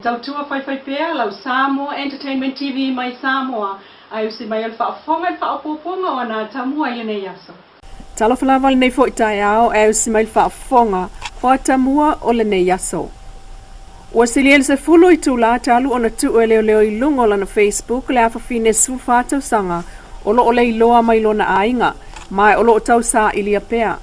Tautua faifaipea lau Samoa Entertainment TV mai Samoa ae usi mai o le faafofoga i le faaopoopoga o ana atamua i lenei aso. Talofa lava lenei foi taeao ae usi mai le faafofoga o atamua o lenei aso. Ua silia i le 10 itulā talu ona tuu e leoleo i luga o lana Facebook le afafine 14 tausaga o lo o leiloa mai lona aiga, ma o lo o tausailiia pea.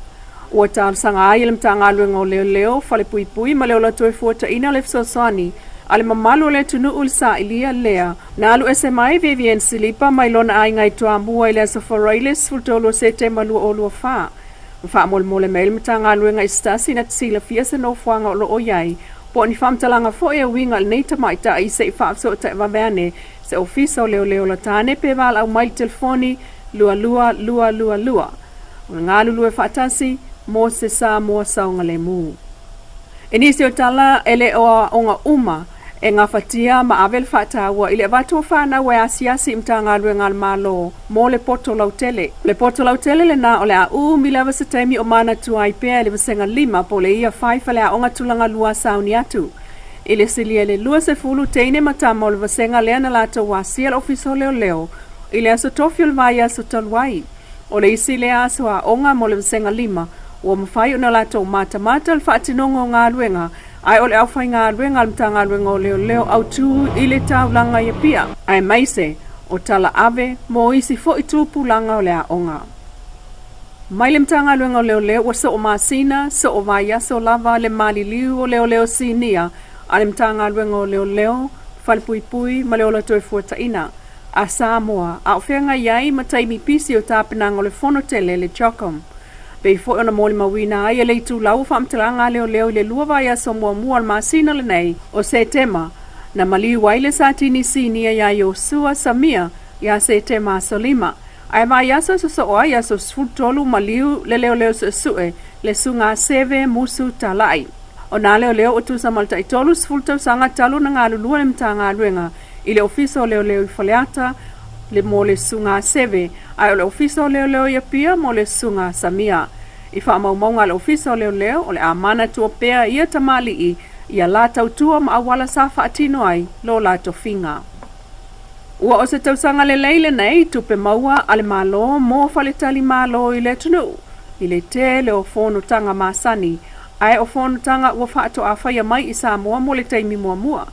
Ua talosaga ai e le Matagaluega o Leoleo, Falepuipui ma le Ola Toefuataiga le fesoasoani a le mamalu o le atunuu i le sailia lea na alu ese mai Vivian Silipa mai lona aiga i Toamua i le aso Faraile 13 o Setema 2024. Ma faamolemole mai le Matagaluega i se tasi na te silafia se nofoaga o lo o i ai po o ni faamatalaga foi e uiga i lenei tamaitai se i faafesootai vave ane se Ofisa o Leoleo Latane pe valaau mai i le telefoni 2222. O le galulue faatasi mo se Samoa saogalemu. I nisi o tala e le o aoga uma e gafatia ma ave le faataua i le avatu o fanau e asiasi i Matagaluega a le Malo mo le poto lautele. O le poto lautele lena o le a umi lava se taimi o manatua ai pea i le vasega 5 po o le ia 5 faleaoga tulaga lua sauni atu. I le silia i le 20 teine ma tama o le vasega lea na latou asia le Ofisa o Leoleo i le aso tofi o le vaiaso talu ai. O le isi lea aso aoga mo le vasega 5 ua mafai ona latou matamata le faatinoga o galuega ae o le aufaigaluega a le Matagaluega o Leoleo autū i le taulaga i Apia, aemaise o tala ave mo isi foi tupulaga o le aoga. Mai le Matagaluega o Leoleo ua soo masina, soo vaiaso lava le maliliu o leoleo sinia a le Matagaluega o Leoleo, Falepuipui ma le Ola Toefuataiga a Samoa, a o feagai ai ma taimi pisi o tapenaga o le fono tele le CHOGM. Pei foi ona molimauina ai e le itulau o faamatalaga a leoleo i le lua vaiaso muamua o le masina lenei o Setema, na maliu ai le Satini Sinia iā Iosua Samia iā Setema aso 5, ae vaiaso e sosoo ai aso 13 maliu le leoleo suesue le Suga Seve Musu Talai. O nā leoleo ua tusa ma le tai 30 tausaga talu ona galulue le Matagaluega i le Ofisa o Leoleo i Faleata le mo le Suga Seve, ae o le Ofisa o Leoleo i Apia mo le Suga Samia. I faamaumauga a le Ofisa o Leoleo, o le a manatua pea ia tamalii ia la tautua ma auala sa faatino ai lo la tofiga. Ua o se tausaga lelei lenei tupe maua a le Malo mo faletalimalo i le atunuu i le tele o fonotaga masani ae o fonotaga ua faatoa faia mai i Samoa mo le taimi muamua.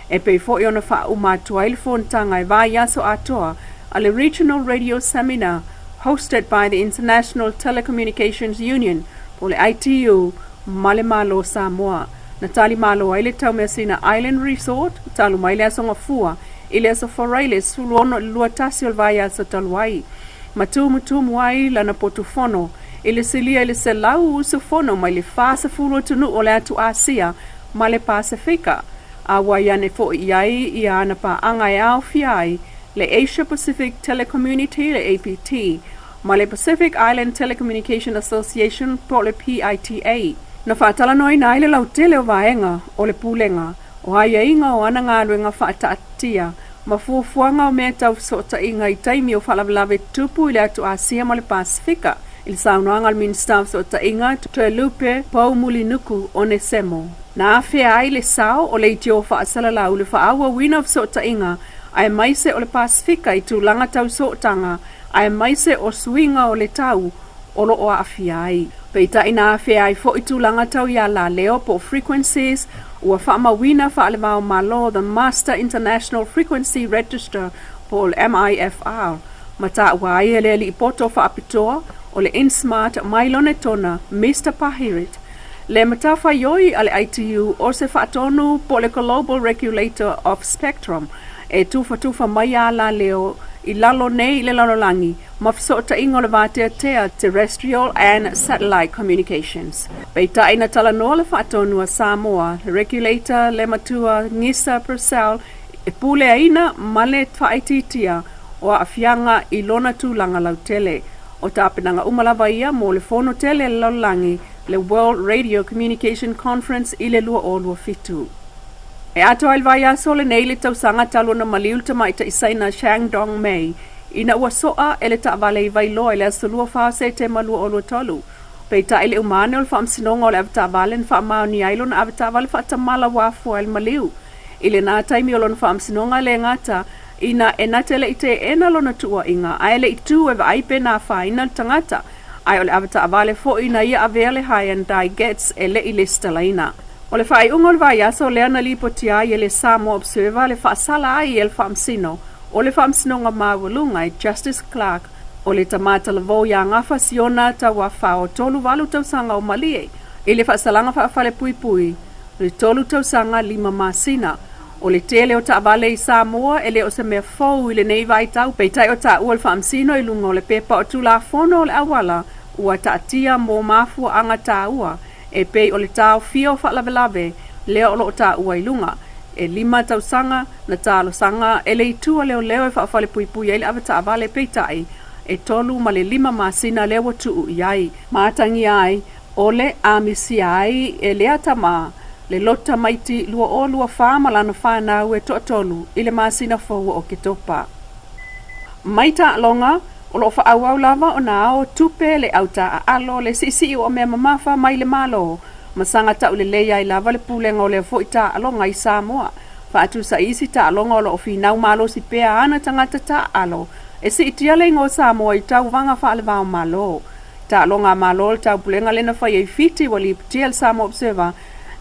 E pei foi ona faauma atu ai le fonotaga e vaiaso atoa a le Regional Radio Seminar hosted by the International Telecommunications Union po o le ITU ma le Malo o Samoa. Na tali malo ai le Taumeasina Island Resort talu mai le Aso Gafua i le Aso Faraile 16 i le 21 o le vaiaso talu ai, ma tumutumu ai lana potufono i le silia i le 100 usufono mai le 40 atunuu o le atu Asia ma le Pasefika, a ua i ane foi i ai ia ana paaga e aofia ai le Asia Pacific Telecommunity le APT, ma le Pacific Island Telecommunication Association po o le PITA. Na faatalanoaina ai le lautele o vaega o le Pulega o aiaiga o ana galuega faataatia ma fuafuaga o mea tau fesootaiga i taimi o faalavelave tupu i le atu Asia ma le Pasefika i le saunoaga a le Minisita o Fesootaiga Toelupe Poumulinuku Onesemo. Na afea ai le sao o leitio faasalalau le faaauauina o fesootaiga aemaise o le Pasefika i tulaga tau sootaga aemaise o suiga o le tau o lo o aafia ai. Peitai na afea ai foi tulaga tau i alaleo po o frequencies ua faamauina faale-va-o-Malo the Master International Frequency Register po o le MIFR, ma taua ai e le alii poto faapitoa o le InSmart mai Lonetona, Mister Pahirit, le matafaioi a le ITU o se faatonu po o le Global Regulator of Spectrum e tufatufa mai alaleo i lalo nei i le lalolagi ma fesootaiga o le vateatea Terrestrial and Satellite Communications. Peitai na talanoa le faatonu a Samoa, le Regulator le matua Gisa Purcell e puleaina ma le faaitiitia o aafiaga i lona tulaga lautele. O tapenaga uma lava ia mo le fono tele a le lalolagi, le World Radio Communication Conference i le 2027. E atoa ai le vaiaso lenei le tausaga talu ona maliu le tamaitai Saina Shang Dong Mei ina ua soa e le taavale i Vailoa i le aso 24 Setema 2023. Peitai le uma ane o le faamasinoga o le avetaavale na faamaonia ai lona avetaavale faatamala ua afua ai le maliu. I lena taimi o lona faamasinoga e le gata ina e na te le i teena lona tuuaiga, ae le i tu e vaai pe na afaina le tagata, ae o le avetaavale foi na ia avea le Hyundai Getz e le i lesitalaina. O le faaiuga o le vaiaso lea na lipotia ai e le Samoa Observer le faasala ai e le Faamasino o le Faamasinoga Maualuga e Justice Clark o le tama talavou ia Gafa Siona Tauafao 38 tausaga o Malie i le faasalaga faafalepuipui o le tolu tausaga lima masina. O le tele o taavale i Samoa e le o se mea fou i lenei vaitau, peitai o taua le Faamasino i luga o le pepa o Tulafono o le Auala ua taatia mo mafuaaga taua e pei o le taofia o faalavelave lea o lo o taua i luga. E lima tausaga na talosaga e le itu a leoleo e faafalepuipui ai le avetaavale, peitai e 3 ma le 5 masina lea ua tuu i ai. Matagia ai o le amisia ai e lea tama le loto tamaiti 2024 ma lana fanau e toatolu i le masina fou o Oketopa. Mai taaloga, o lo o faaauau lava ona ao tupe le au taaalo le siisii o mea mamafa mai le Malo ma saga taulelei ai lava le pulega o lea foi taaloga i Samoa. Faatusa i isi taaloga o lo o finau malosi pea ana tagata taaalo e siitia le igoa o Samoa i tauvaga faalevao Malo. Taaloga a Malo le taupulega lena fai ai Fiti ua lipotia le Samoa Observer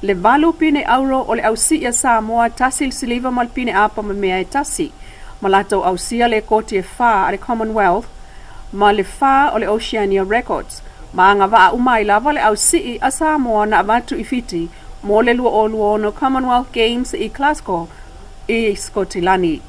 le 8 pine auro o le au sii a Samoa, tasi le siliva ma le pine apa ma mea e tasi, ma latou ausia le koti e 4 a le Commonwealth ma le 4 o le Oceania Records. Ma agavaa uma ai lava le au sii a Samoa na avatu i Fiti mo le 2026 Commonwealth Games i Glasgow i Skotilani.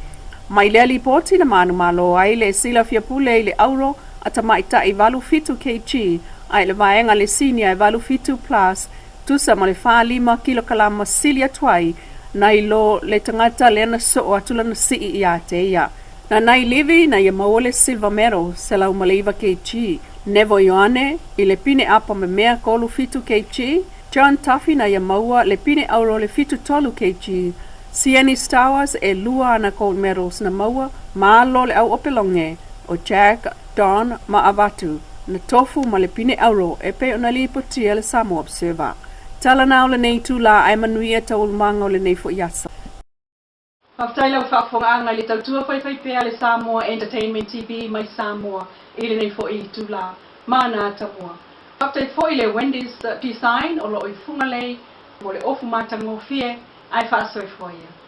Mai lea lipoti na manumalo ai le silafia pule i le auro a tamaitai 87 kg ae le vaega le senior e 87 plus tusa ma le 45 kilokalama sili atu ai nai lo le tagata lea na soo atu lana sii ia te ia. Na nai Livi na ia maua le silver medal 109 kg, Nevo Ioane i le pine apa memea 37 kg, John Tafi na ia maua le pine auro le 73 kg, Sieni Stowers e lua ana gold medals na maua, malo le au opeloge o Jack, Don ma Avatu na tofu ma le pine auro e pei ona lipotia le Samoa Observer. Tala na o lenei itula ae manuia taualumaga o lenei foi aso. Faafetai lau faafofogaaga i le tautua faifaipea a le Samoa Entertainment TV mai Samoa i lenei foi itula. Mana Atamua. Faafetai foi le Wendy's Design o lo o i Fugalei mo le ofu matagofie ae faasoifua ia.